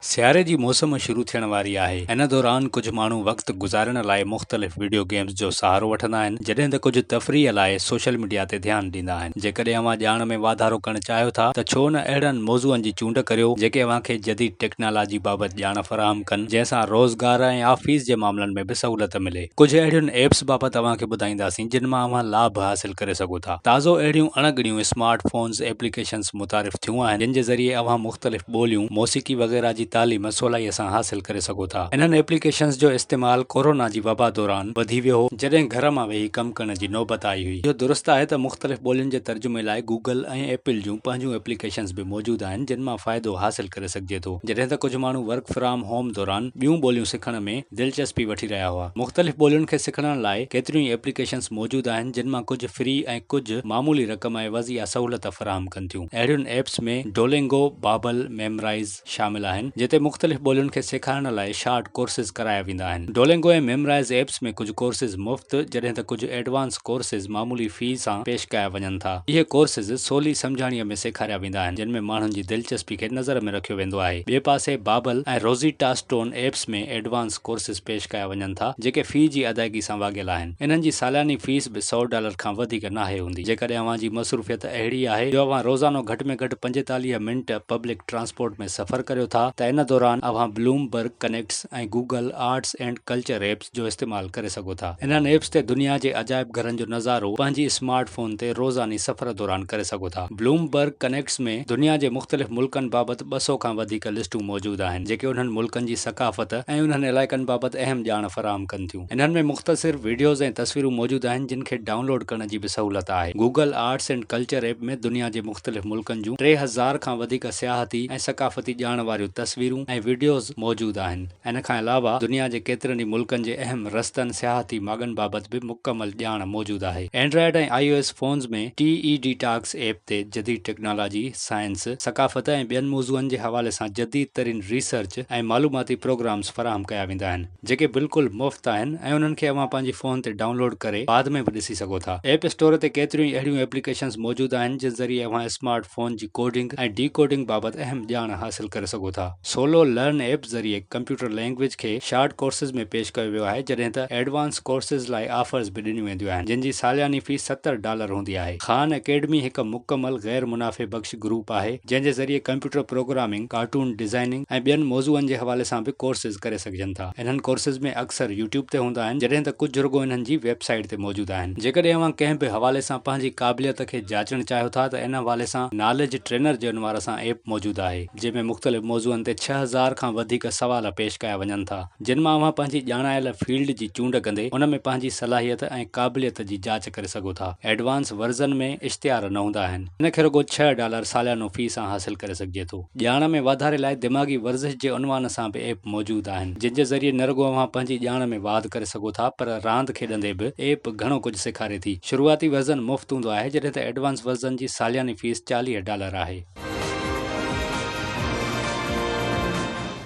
سياري جي موسم شروع ٿيڻ واري آهي. ان دوران ڪجهه ماڻهو وقت گذارڻ لاء مختلف وڊيو گيمز جو سهارو وٺندا آهن، جڏهن ته ڪجهه تفريح لاء سوشل ميڊيا تي ڌيان ڏيندا آهن. جيڪڏهن اوهان ڄاڻ ۾ واڌارو ڪرڻ چاهيو ٿا ته ڇو نه اهڙن موضوعن جي چونڊ ڪريو، جيڪي اوهان کي جديد ٽيڪنالاجي بابت ڄاڻ فراهم ڪن، جنهن سان روزگار ۽ آفيس جي معاملن ۾ به سهولت ملي. ڪجهه اهڙين ايپس بابت اوهان کي ٻڌائينداسين، جن مان اوهان لاڀ حاصل ڪري سگهو ٿا. تازو اهڙيون اڻ ڳڻيون اسمارٽ فونز ايپليڪيشنز متعارف ٿيون آهن، جن جي ذريعي اوهان مختلف ٻوليون، موسيقي وغيره جي تعليم سولائيء سان حاصل ڪري سگهو ٿا. انهن ايپليڪيشنز جو استعمال ڪورونا جي وبا دوران وڌي ويو هو، جڏهن گهر مان ويهي ڪم ڪرڻ جي نوبت آئي هئي. اهو درست آهي ته مختلف ٻولين جي ترجمي لاء گوگل ۽ ايپل جون پنهنجون ايپليڪيشنز به موجود آهن، جن مان فائدو حاصل ڪري سگهجي ٿو. جڏهن ته ڪجهه ماڻهو ورڪ فرام هوم دوران ٻيون ٻوليون سکڻ ۾. دلچسپي وٺي رهيا هئا. مختلف ٻولين کي سکڻ لاء ڪيتريون ئي ايپليڪيشنز موجود آهن جن مان ڪجهه فري ۽ ڪجهه معمولي رقم عيوض اها سهولت فراهم ڪن ٿيون. اهڙين ايپس ۾ ڊولنگو، بابل، ميمرائيز شامل آهن جتي مختلف ٻولين کي سيکارڻ لاء شارٽ ڪورسز ڪرايا ويندا آهن. ڊولنگو ۽ ميمرائيز ايپس ۾ ڪجهه ڪورسز مفت جڏهن ته ڪجهه ايڊوانس ڪورسز معمولي في سان پيش ڪيا وڃن ٿا. اهي ڪورسز سولي سمجهاڻيء ۾ سيکاريا ويندا آهن جن ۾ ماڻهن جي دلچسپي کي نظر ۾ رکيو ويندو آهي. ٻئي پاسي Babbel ۽ Rosetta Stone apps ۾ advance courses پيش ڪيا وڃن ٿا، جيڪي في جي ادائگي سان واڳيل آهن. انهن جي سالياني فيس به سئو ڊالر کان وڌيڪ ناهي هوندي. جيڪڏهن اوهان جي مصروفيت اهڙي آهي جو اوهان روزانو گهٽ ۾ گهٽ 45 منٽ پبلڪ ٽرانسپورٽ ۾ سفر ڪريو ٿا ته ان دوران اوهان Bloomberg Connects ۽ Google Arts and Culture apps جو استعمال ڪري سگهو ٿا. انهن ايپس تي دنيا جي عجائب گهرن جو نظارو پنهنجي اسمارٽ فون تي روزاني سفر دوران ڪري سگهو ٿا. بلوم برگ ڪنيڪٽس ۾ دنيا جي مختلف ملڪن بابت 200 کان وڌيڪ لسٽون موجود آهن، جيڪي انهن ملڪن جي ثقافت ۽ انهن علائقن بابت اهم ڄاڻ فراهم ڪن ٿيون. انهن ۾ مختصر وڊيوز ۽ تصويرون موجود آهن، جن کي ڊائون لوڊ ڪرڻ جي به سهولت آهي. Google Arts and Culture app ۾ دنيا جي مختلف ملڪن جون 3000 کان وڌيڪ سياحتي ۽ ثقافتي ڄاڻ واريون تصويرون ۽ وڊيوز موجود آهن. ان کان علاوه دنيا جي ڪيترن ئي ملڪن جي اهم رستن، سياحتي ماڳن بابت به مڪمل ڄاڻ موجود آهي. Android ۽ I O S phones ۾ T E D Talks app تي جديد ٽيڪنالاجي، سائنس، ثقافت ۽ ٻين موضوعن جي حوالي سان جديد ترين ريسرچ ۽ معلوماتي پروگرامز فراهم ڪيا ويندا آهن، جيڪي بلڪل مفت آهن ۽ انهن کي اوهان پنهنجي فون تي ڊائون لوڊ ڪري بعد ۾ به ڏسي سگهو ٿا. ايپ اسٽور تي ڪيتريون ئي اهڙيون ايپليڪيشنز موجود آهن، جن ذريعي اوهان اسمارٽ فون جي ڪوڊنگ ۽ ڊي ڪوڊنگ بابت اهم ڄاڻ حاصل ڪري سگهو ٿا. سولو لرن ايپ ذريعي ڪمپيوٽر لينگويج کي شارٽ ڪورسز ۾ پيش ڪيو ويو آهي جڏهن ته ايڊوانس ڪورسز لاء آفرز به ڏنيون وينديون آهن جن جي سالياني فيس 70 ڊالر هوندي آهي. خان اڪيڊمي هڪ مڪمل غير منافعي بخش گروپ آهي جنهن جي ذريعي ڪمپيوٽر پروگرامنگ، ڪارٽون ڊزائننگ ۽ ٻين موضوعن جي حوالي سان به ڪورسز ڪري سگهجن ٿا. انهن ڪورسز ۾ اڪثر يوٽيوب تي هوندا آهن جڏهن ته ڪجهه رڳو انهن جي ويب سائيٽ تي موجود آهن. جيڪڏهن اوهان ڪنهن به حوالي سان پنهنجي قابليت کي جاچڻ چاهيو ٿا ته ان حوالي سان ناليج ٽرينر جي عنوان سان ايپ موجود آهي. جنهن ۾ مختلف موضوعن تي 6000 کان وڌيڪ سوال پيش ڪيا وڃن ٿا، جن مان اوهان پنهنجي ڄاڻايل فيلڊ جي چونڊ ڪندي ان ۾ پنهنجي صلاحيت ۽ قابليت جي جاچ ڪري سگهو ٿا. ايڊوانس ورزن ۾ اشتهار نه هوندا آهن. ان کي رڳو ڇهه ڊالر ساليانو في سان حاصل ڪري سگهجي ٿو. ڄاڻ ۾ واڌاري لاء دماغي ورزش جي عنوان سان به ايپ موجود آهن، جن جي ذريعي نه رڳو اوهان پنهنجي ڄاڻ ۾ واڌ ڪري سگهو ٿا پر راند کيڏندي به ايپ گهڻو ڪجهه سيکاري ٿي. شروعاتي ورزن مفت هوندو آهي جڏهن ته ايڊوانس ورزن جي سالياني فيس 40 ڊالر آهي.